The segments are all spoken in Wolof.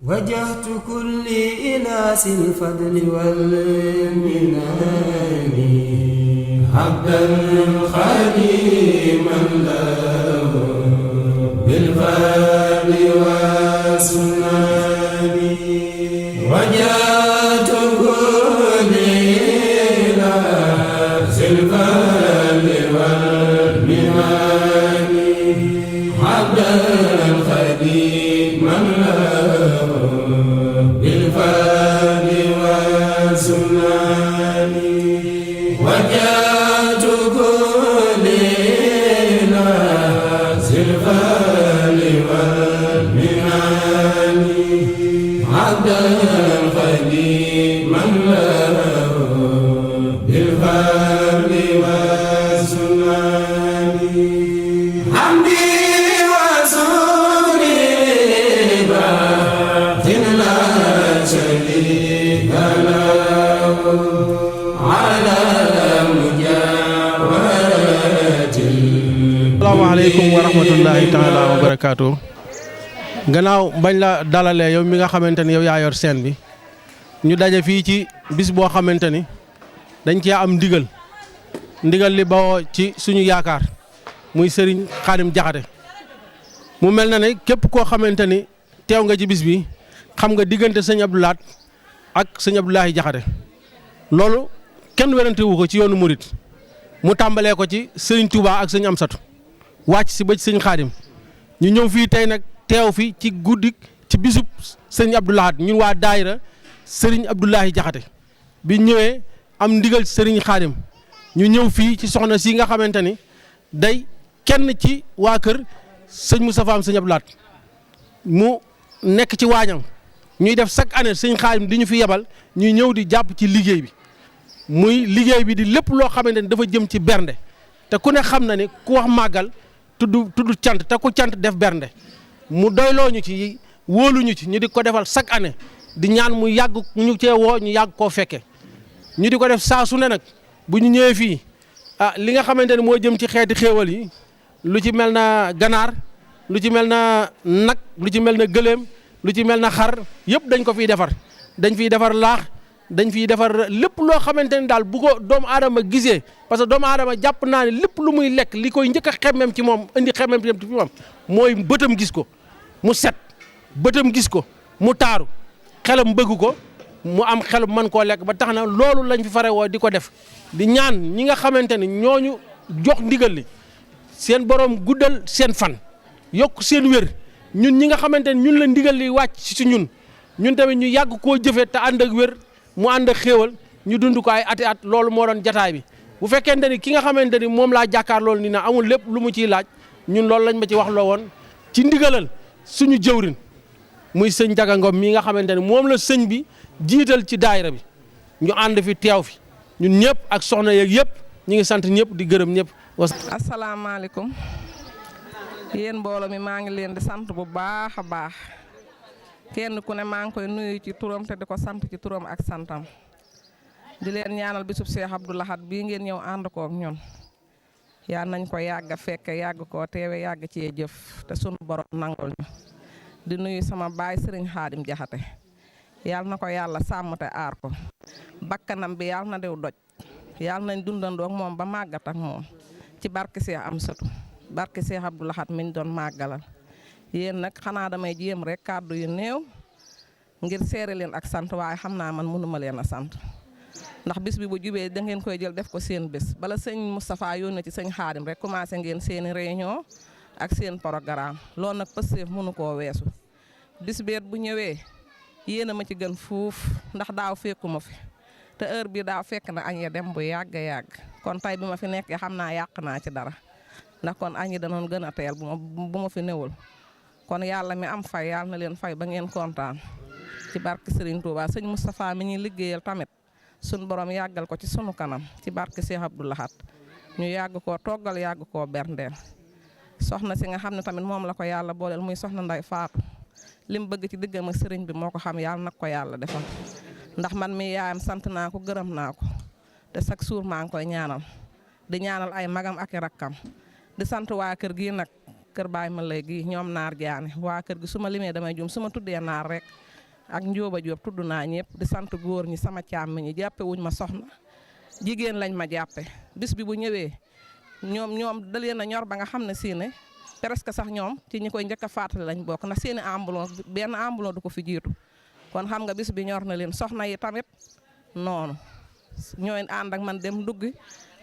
وجهت كلي إلى ذي الفضل والمنان عبدا خديما له بالفضل والسنن وجهت كلي إلى ذي الفضل والمنان عبدا خديما له بالفضل والسنن وجهت كلي إلى ذي الفضل والمنان عبدا خديما له بالفضل والسنن حمدي وسري باطن لا شريك له على مجاورة. asalaamaaleykum wa rahmatullahi taala wa barakaatu. gannaaw bañ la dalalee yow mi nga xamante ni yow yaa yor seen bi ñu daje fii ci bis boo xamante ni dañ cee am ndigal li bawoo ci suñu yaakaar muy Serigne Khadim Diakhaté mu mel na ne képp koo xamante ni teew nga ci bis bi xam nga diggante sëñ Abdou Lahad ak sëñ Abdoulahi Diakhaté loolu kenn werante wu ko ci yoonu murit mu tàmbalee ko ci Serigne Touba ak sëñ Amsatou wàcc si ba ci sëñ Khadim ñu ñëw fii tey nag teew fi ci guddi ci bisub sëñ Abdou Lahad ñun waa daayira Serigne Abdoulahi Diakhaté bi ñëwee am ndigal Serigne Khadim ñu ñëw fii ci soxna si nga xamante ni day kenn ci waa kër sëñ Moustapha am sëñ Abdou Lahad mu nekk ci waañam ñuy def chaque année sëñ Khadim di ñu fi yebal ñuy ñëw di jàpp ci liggéey bi muy liggéey bi di lépp loo xamante ni dafa jëm ci bernde te ku ne xam na ni ku wax màggal tudd cant te ku cant def bernde mu doyloo ñu ci wóolu ñu ci ñu di ko defal chaque année di ñaan mu yàgg ñu cee woo ñu yàgg koo fekke ñu di ko def saa su ne nag bu ñu ñëwee fii li nga xamante ne moo jëm ci xeeti xéewal yi lu ci mel na ganaar lu ci mel na nag lu ci mel na gëléem lu ci mel na xar yëpp dañ ko fiy defar dañ fiy defar laax dañ fiy defar lépp loo xamante ne daal bu ko doomu aadama gisee parce que doomu aadama jàpp naa ne lépp lu muy lekk li koy njëkk a xemmem ci moom indi xemmem ci moom mooy bëtam gis ko mu set bëtam gis ko mu taaru xelam bëgg ko mu am xelam mën koo lekk ba tax na loolu lañ fi fare woo di ko def di ñaan ñi nga xamante ne ñooñu jox ndigal li seen borom guddal seen fan yokk seen wér ñun ñi nga xamante ne ñun la ndigal li wàcc ci ñun tamit ñu yàgg koo jëfee te ànd ak wér mu ànd ak xéewal ñu dund ko ay ati at loolu moo doon jataay bi bu fekkente ni ki nga xamante ni moom laa jàkkaar loolu ni na amul lépp lu mu ciy laaj ñun loolu lañ ma ci wax loo woon ci ndigalal suñu jëwrin muy sëñ Ndiaga Ngom mii nga xamante ni moom la sëñ bi jiital ci daayira bi ñu ànd fi teew fi ñun ñëpp ak soxna yeeg yëpp ñu ngi sant ñëpp di gërëm ñëpp. asalaamaaleykum yéen mbooloo mi maa ngi leen di sant bu baax a baax kenn ku ne maa ngi koy nuyu ci turam te di ko sant ci turam ak santam di leen ñaanal bisub Cheikh Abdou Lahad bii ngeen ñëw ànd kook ñun yaa nañ ko yàgg a fekk yàgg koo teewe yàgg cee jëf te sunu borom nangul ñu di nuyu sama baay Serigne Khadim Diakhaté yàlla na ko yàlla sàmm te aar ko bakkanam bi yàlla na dew doj yàlla nañ dundandoo ak moom ba màggat ak moom ci barke Cheikh Amsatou barke Cheikh Abdou Lahad mi ñu doon màggalal yéen nag xanaa damay jéem rek kàddu yu néew ngir seere leen ak sant waaye xam naa man mënuma leen a sant ndax bis bi bu jubee da ngeen koy jël def ko seen bés bala sëñ Moustapha yónnee ci sëñ Khadim rek commencé ngeen seeni réunion ak seen programme loolu nag Pastef mënu koo weesu bis beet bu ñëwee yéen a ma ci gën fuuf ndax daaw fekkuma fi te heure bi daaw fekk na añ ya dem bu yàgg yàgg kon tey bi ma fi nekkee xam naa yàq naa ci dara ndax kon añ yi danoon gën a teel bu ma fi newul kon yàlla mi am fay yàlla na leen fay ba ngeen kontaan ci barke Serigne Touba sëñ Moustapha mi ñuy liggéeyal tamit sun borom yàggal ko ci sunu kanam ci barke Cheikh Abdou Lahad ñu yàgg koo toggal yàgg koo berndeel soxna si nga xam ne tamit moom la ko yàlla booleel muy soxna Nday Faatu lim bëgg ci diggam ak sëriñ bi moo ko xam yàlla nag ko yàlla defal ndax man mi yaayam sant naa ko gërëm naa ko te chaque jour maa ngi koy ñaanal di ñaanal ay magam ak i rakkam di sant waa kër gi nag kër baay ma lay gi ñoom naar jaane waa kër gi su ma limee damay jum su ma tuddee naar rek ak Njóoba Jóob tudd naa ñëpp di sant góor ñi sama càmm ñi jàppe wuñ ma soxna jigéen lañ ma jàppe bis bi bu ñëwee ñoom da leen a ñor ba nga xam ne si ne presque sax ñoom ci ñi koy njëkk a fàttali lañ bokk ndax seeni ambulance benn ambulance du ko fi jiitu kon xam nga bis bi ñor na leen soxna yi tamit noonu ñooy ànd ak man dem duggi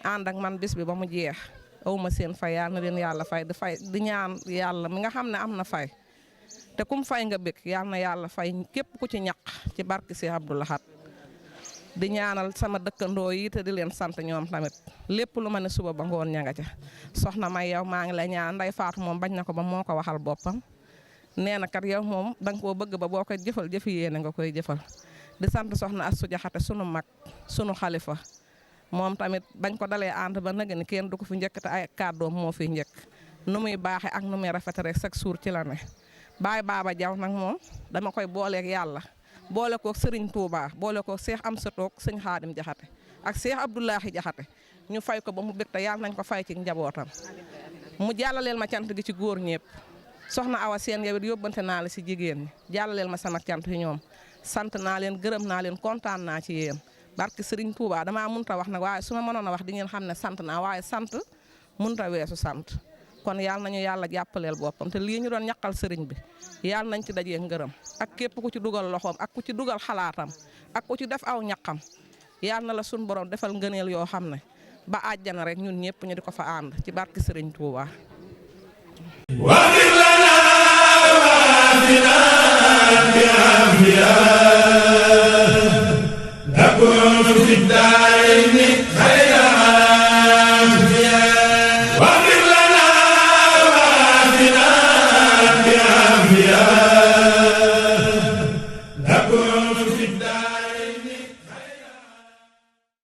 ànd ak man bis bi ba mu jeex awma seen fay yàlla na leen yàlla fay di ñaan yàlla mi nga xam ne am na fay te kum fay nga bëgg yàlla na yàlla fay képp ku ci ñaq ci barki si Abdou Lahad di ñaanal sama dëkkandoo yi te di leen sant ñoom tamit lépp lu ma ne suba ba ngoon ña nga ca soxna may yow maa ngi lay ñaan Ndey Faatu moom bañ na ko ba moo ko waxal boppam nee na kat yow moom danga koo bëgg ba boo koy jëfal jëfi yéene nga koy jëfal di sant soxna Astu Jaxate sunu mag sunu xalifa moom tamit bañ ko dalee ànd ba nag ni kenn du ko fi njëkk te ay kàddoom moo fi njëkk nu muy baaxe ak nu muy rafete rek chaque jour ci la ne baay baaba jaw nag moom dama koy booleeg yàlla boole koog Serigne Touba boole koog Cheikh Amsa toog sëñ Xaadim Jaxate ak Cheikh Abdoulahi Jaxate ñu fay ko ba mu bég te yàlla nañ ko fay ci njabootam mu jàllaleel ma cant gi ci góor ñëpp soxna Awa Seen yow it yóbbante naa la si jigéen ñi jàllaleel ma sama cant yi ñoom sant naa leen gërëm naa leen kontaan naa ci yéen barke Serigne Touba damaa mënta wax nag waaye su ma mënoon a wax di ngeen xam ne sant naa waaye sant mënta weesu sant kon yàlla nañu yàlla jàppaleel boppam te lii ñu doon ñaqal sëriñ bi yàlla nañ ci dajee ngërëm ak képp ku ci dugal loxoom ak ku ci dugal xalaatam ak ku ci def aw ñaqam yàlla na la sun borom defal ngëneel yoo xam ne ba àjjana rek ñun ñëpp ñu di ko fa ànd ci barke Sëriñ Tuuba Yeah.